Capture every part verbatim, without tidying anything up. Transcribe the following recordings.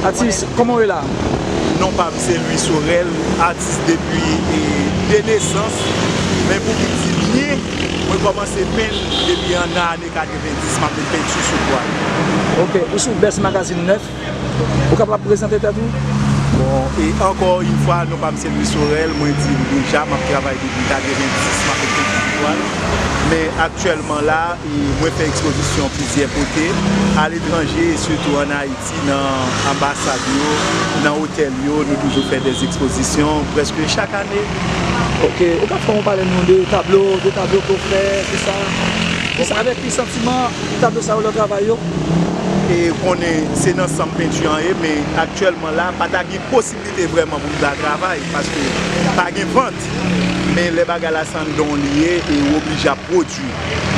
Atis, kòman w ye la? Non pa m se Louis Sorel, atis depi e, de nesans, men pou m di byen, mwen kòmanse penn depi an ane katrevendis, m ap met penti sou twal. Ok, ou sou Best Magazine nèf, ou kapab prezante tèt ou? Bon, e ankò yon fwa, non pa m se Louis Sorel, mwen di l deja, m ap travay depi katrevendis, m ap met penti sou twal. Men aktyèlman la, e mwen fè ekspozisyon plizyè kote, aletranje, e sitou ann Ayiti, nan anbasad yo, nan otèl yo, nou toujou fè de ekspozisyon, prèske chak ane. Ok, ou ka fè yon pale nou de tablo, de tablo ke w fè, kisa, kisa, avèk ki santiman tablo sa yo lè w travay yo? E konnen se nan sanm penti an ye, men aktyèlman la, pa ta gen posiblite vrèman pou m ta travay, paske pa gen vant. Men lè bagay la se anndan w li ye, e w oblije ap pwodui.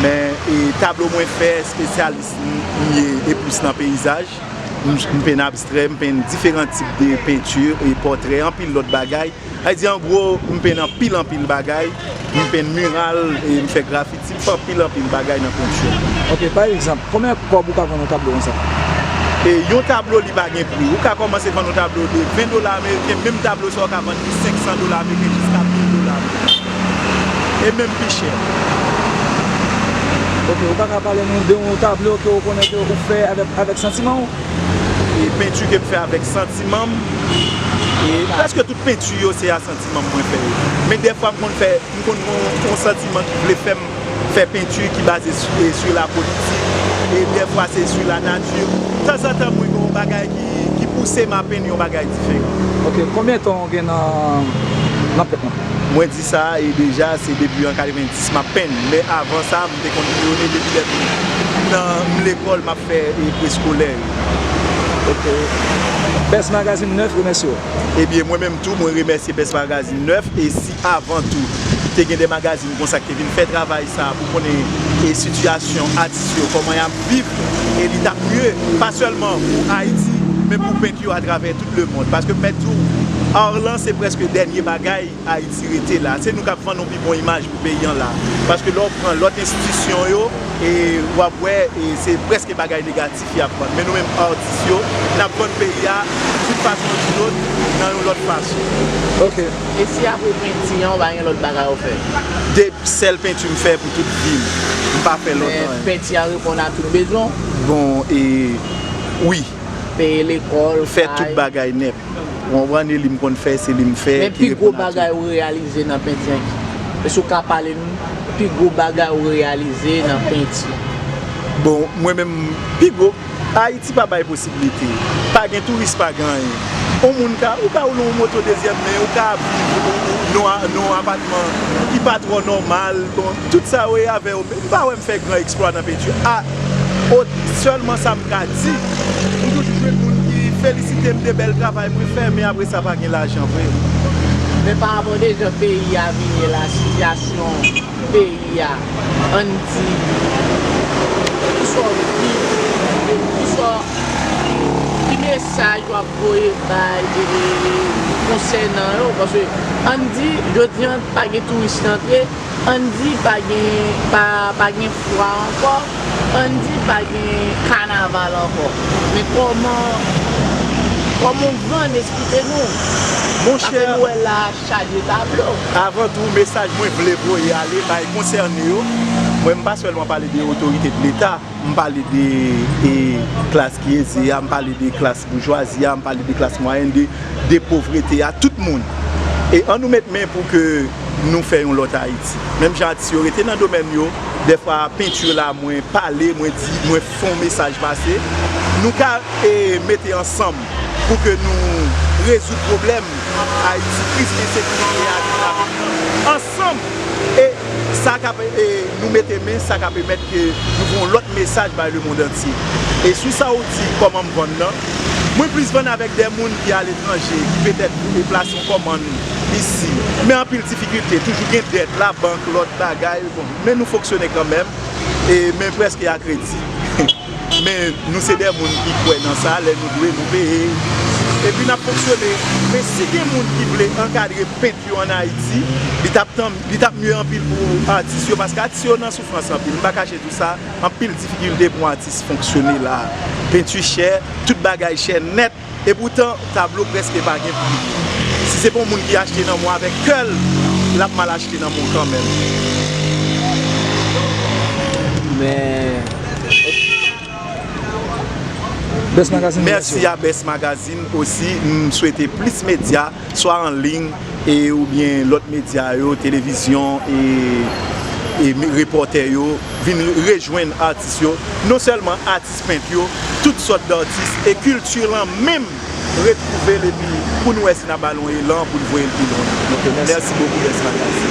Men e tablo mwen fè, espesyalis m, m ye, e plis nan peyizaj. M, m penn abstrè, m penn diferan tip de penti, e pòtrè, anpil lòt bagay. Sa vle di, an gwo, m penn anpil, anpil bagay. M penn miral, e m fè grafiti, m fè anpil, anpil bagay nan penti. Ok, pa egzanp, konbyen kòb ou ka vann yon tablo konsa? E yon tablo, li pa gen pri. Ou ka kòmanse vann yon tablo de ven dola ameriken, menm tablo sa a ou ka vann li senk san dola ameriken jiska mil dola ameriken. E menm pi chè. Ok, ou pa ka pale nou de yon tablo ke ou konnen ke ou fè avèk, avèk santiman ou? E penti ke m fè avèk santiman m, e prèske tout penti yo se a santiman m mwen fè yo. Men dèfwa m konn fè, m konn gen yon, yon santiman ki vle fè m fè penti ki baze sou, e sou lapolitik, e dèfwa se sou lanati. Tanzantan mwen gen yon bagay ki, ki pouse m a penn yon bagay diferan. Ok, konbyen tan w gen nan, nan pent lan? Mwen di sa, e deja, se depi an katrevendis m ap penn. Men avan sa, m te konn reyone depi lè m nan m lekòl, m ap fè, e, preskolè yo. Ok. Best Magazine nèf remèsye w. Ebyen, mwen menm tou, mwen remèsye Best Magazine nèf, e si avan tou, te gen de magazin konsa ki te vin fè travay sa pou konnen, e, sitiyasyon atis yo, kòman y ap viv, e li t ap mye, pa sèlman pou Ayiti, men pou pent yo atravè tout lemonn. Paske m mèt di w, ar lan se prèske dènye bagay Ayiti rete la. Se nou k ap vann yon pi bon imaj pou peyi an la. Paske lè w pran lòt enstitisyon yo, e w ap wè, e se prèske bagay negatif y ap vann. Men nou menm atis yo, n ap vann peyi a, d'une façon ou d'une autre, nan yon lòt fason. Ok. E si apre penti an, ou pa gen lòt bagay ou fè? De sèl penti m fè pou tout vi m. M pa fè lòt anyen. Men penti an reponn a tout bezwen? Bon, e wi. Peye lekòl, fè tout bagay nèt. Ou konprann, e li m konn fè, se li m fè. Men pi gwo bagay ou reyalize nan penti an ki? Èske ou ka pale n pi gwo bagay ou reyalize nan penti? Bon, mwen menm, pi gwo, Ayiti pa bay posiblite. Pa gen touris, pa gen anyen. On moun ka, ou ka woule yon moto dezyèm men, ou ka viv ou, ou, nan, nan yon apatman ki pa twò nòmal. Bon, tout sa yo e avè yo. M pa wè m fè gran eksplwa nan penti. A, o, sèlman sa m ka di, m toujou jwenn moun ki felisite m de bèl travay mwen fè, men apre sa pa gen lajan vre. Men pa rapò de jan peyi a vin ye la, sitiyasyon peyi a, ann di, kisa w viv, kisa w, ki mesaj w ap voye bay, e, e, konsènan yo? Paske, ann di, jodi a, pa gen touris ki antre, ann di pa gen, pa, pa gen fwa ankò, ann di pa gen kanaval ankò. Men kòman, kòman w vann, eksplike nou? Monchè, paske nou wè la chaje tablo. Avan tou, mesaj mwen vle voye ale bay konsène yo. Mwen, m pa sèlman pale de otorite de Leta, m pale de, e, klas ki eze a, m pale de klas boujwazi a, m pale de klas mwayèn, de, de povrete a, tout moun. E ann nou met men pou ke nou fè yon lòt Ayiti. Menm jan atis yo rete nan domèn yo, dèfwa penti la, mwen pale, mwen di, mwen fè yon mesaj pase. Nou ka, e, mete ansanm pou ke nou rezoud pwoblèm Ayiti, kriz ensekirite a ki ap ansanm. E sa ka, e, nou mete men, sa ka pèmèt ke nou voye yon lòt mesaj bay lemonn antye. E sou sa ou di, kòman m vann nan, mwen plis vann avèk de moun ki aletranje, ki petèt pou deplase yon kòmann isi. Men anpil difikilte, toujou gen dèt, labank, lòt bagay, bon, men nou fonksyone kanmenm, e, men prèske a kredi. Men nou se de moun ki kwè nan sa, lè nou dwe, nou peye. Epi n ap fonksyone. E si gen moun ki vle ankadre pent yo ann Ayiti, li t ap tann, li t ap mye anpil pou atis yo, paske atis yo nan soufrans anpil. M pa kache di w sa, anpil difikilte pou yon atis fonksyone la. Penti chè, tout bagay chè nèt, e poutan tablo prèske pa gen pri. Si se pa yon moun ki achte nan men w avèk kè l, l ap mal achte nan men w kanmenm. Men Best Magazine. Mèsi a Best Magazine osi. M swete plis medya, swa an liy e oubyen lòt medya yo, televizyon e, e mi- repòtè yo vin rejwenn atis yo. Non sèlman atis pent yo, tout sòt d'atis e kilti lan menm retwouve l epi pou n wè si n a ba l yon elan pou n voye l pi lwen. Mèsi bokou Best Magazine.